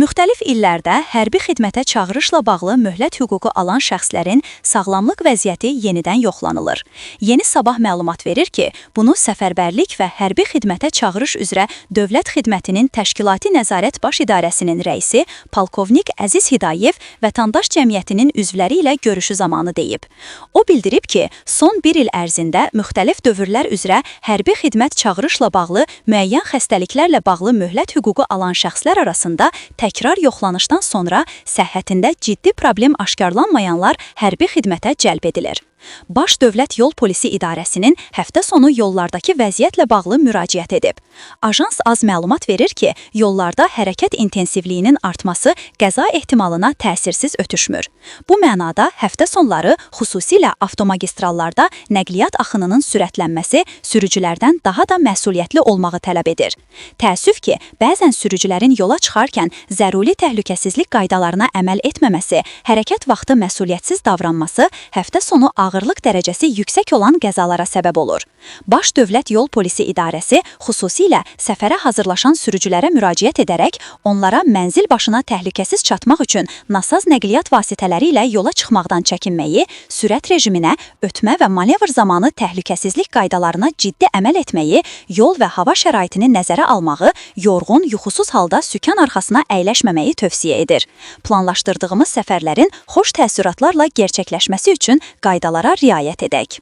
Müxtəlif illərdə hərbi xidmətə çağırışla bağlı möhlət hüququ alan şəxslərin sağlamlıq vəziyyəti yenidən yoxlanılır. Yeni Sabah məlumat verir ki, bunu Səfərbərlik və Hərbi Xidmətə Çağırış üzrə Dövlət Xidmətinin Təşkilati Nəzarət Baş İdarəsinin rəisi polkovnik Əziz Hidayev vətəndaş cəmiyyətinin üzvləri ilə görüşü zamanı deyib. O bildirib ki, son bir il ərzində müxtəlif dövrlər üzrə hərbi xidmət çağırışla bağlı müəyyən xəstəliklərlə bağlı möhlət hüququ alan şəxslər arasında təkrar yoxlanışdan sonra səhhətində ciddi problem aşkarlanmayanlar hərbi xidmətə cəlb edilir. Baş Dövlət Yol Polisi İdarəsinin həftə sonu yollardakı vəziyyətlə bağlı müraciət edib. Ajans az məlumat verir ki, yollarda hərəkət intensivliyinin artması qəza ehtimalına təsirsiz ötüşmür. Bu mənada həftə sonları xüsusilə avtomagistrallarda nəqliyyat axınının sürətlənməsi sürücülərdən daha da məsuliyyətli olmağı tələb edir. Təəssüf ki, bəzən sürücülərin yola çıxarkən zəruri təhlükəsizlik qaydalarına əməl etməməsi, hərəkət vaxtı məsuliyyətsiz davranması həftə sonu ağırlıq dərəcəsi yüksək olan qəzalara səbəb olur. Baş Dövlət Yol Polisi İdarəsi xüsusilə səfərə hazırlaşan sürücülərə müraciət edərək onlara mənzil başına təhlükəsiz çatmaq üçün nasaz nəqliyyat vasitələri ilə yola çıxmaqdan çəkinməyi, sürət rejiminə, ötmə və manevr zamanı təhlükəsizlik qaydalarına ciddi əməl etməyi, yol və hava şəraitini nəzərə almağı, yorğun, yuxusuz halda sükan arxasına əyləşməməyi tövsiyə edir. Planlaşdırdığımız səfərlərin xoş təəssüratlarla gerçəkləşməsi üçün qaydalara riayət edək.